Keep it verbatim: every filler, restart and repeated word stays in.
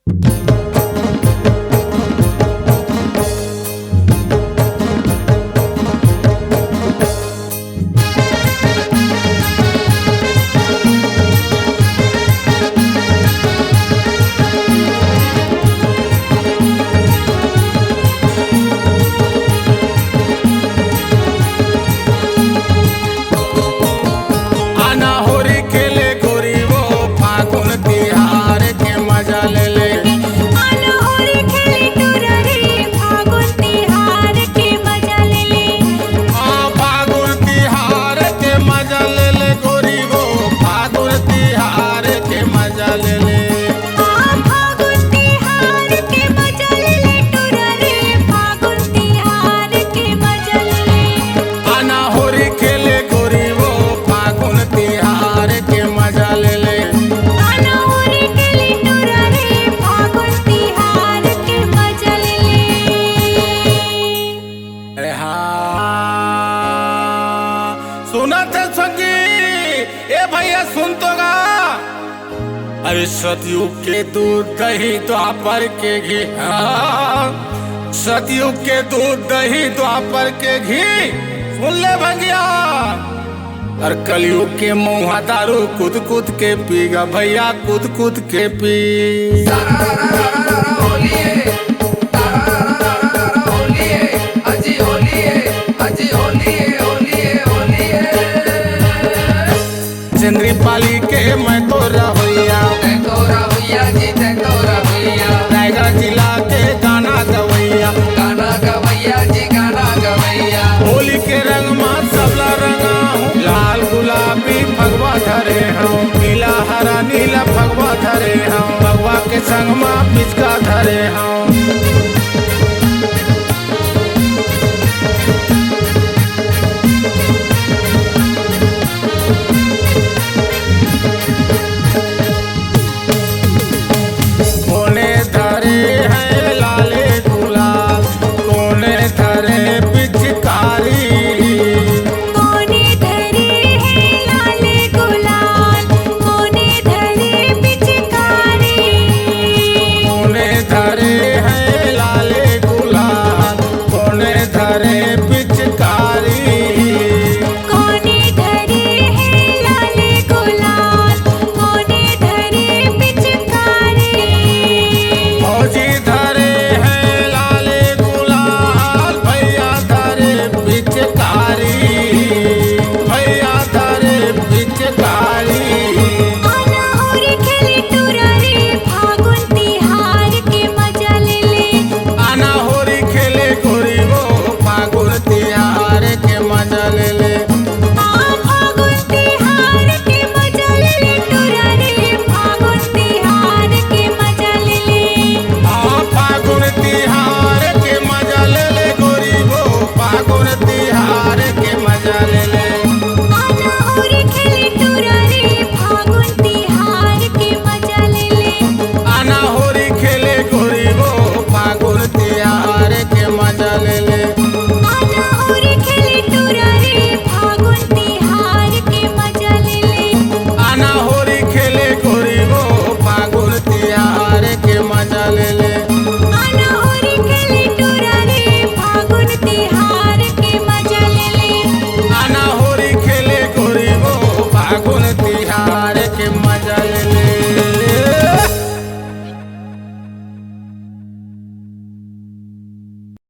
आना होरी खेले गोरी वो फागुन तिहार के मजा ले ले। आना होरी खेले टुरा रे फागुन तिहार के मजा ले ले। आ फागुन तिहार के मजा ले ले गोरी वो फागुन तिहार के मजा ले ले। आ फागुन तिहार के मजा ले ले टुरा रे फागुन तिहार के मजा ले ले। आना होरी खेले गोरी वो फागुन तिहार के मजा ले ले। आना होरी खेले टुरा रे फागुन तिहार के मजा ले ले। अरे हाँ, सुनत हे संगी, ए भैया सुन तो गा। अरे सतयुग के दूध दही द्वापर के घी, हाँ, सतयुग के दूध दही द्वापर के घी, सुन ले भंगिया। और कलयुग के महुआ दारू कूद कूद के पी गा भैया, कूद कूद के पी। सारा रा रा रा रा रा होली है, सारा रा रा रा रा रा होली है, अजी होली है, अजी होली है, होली है, होली है। चंद्री पाली के मैं तो रवैया। मैं तो रवैया जी, मैं तो रवैया। रायगढ़ जिला के गाना गवैया। गाना गवैया जी, गाना गवैया। होली के रंग मा सबला रंगा हूँ। लाल गुलाबी फगवा धरे हूँ। पीला हरा नीला फगवा धरे हूँ। फगवा के संग मा पिचका धरे हूँ। कोने धरे है लाले गुलाल, कोने धरे पिचकारी। कोने धरे है लाले गुलाल, कोने धरे पिचकारी। कोने धरे है लाले गुलाल, कोने धरे पिचकारी। कोने धरे है लाले गुलाल, कोने धरे पिचकारी। भौजी धरे है लाले गुलाल, भैया धरे पिचकारी, भैया धरे पिचकारी। आना होरी खेले टुरा रे फागुन तिहार के मजा ले ले। आना होरी खेले गोरी वो फागुन तिहार के मजा ले ले। आ फागुन तिहार के मजा ले ले टुरा रे, फागुन तिहार के मजा ले ले। आ फागुन तिहार के मजा ले ले गोरी वो, फागुन तिहार के मजा ले ले।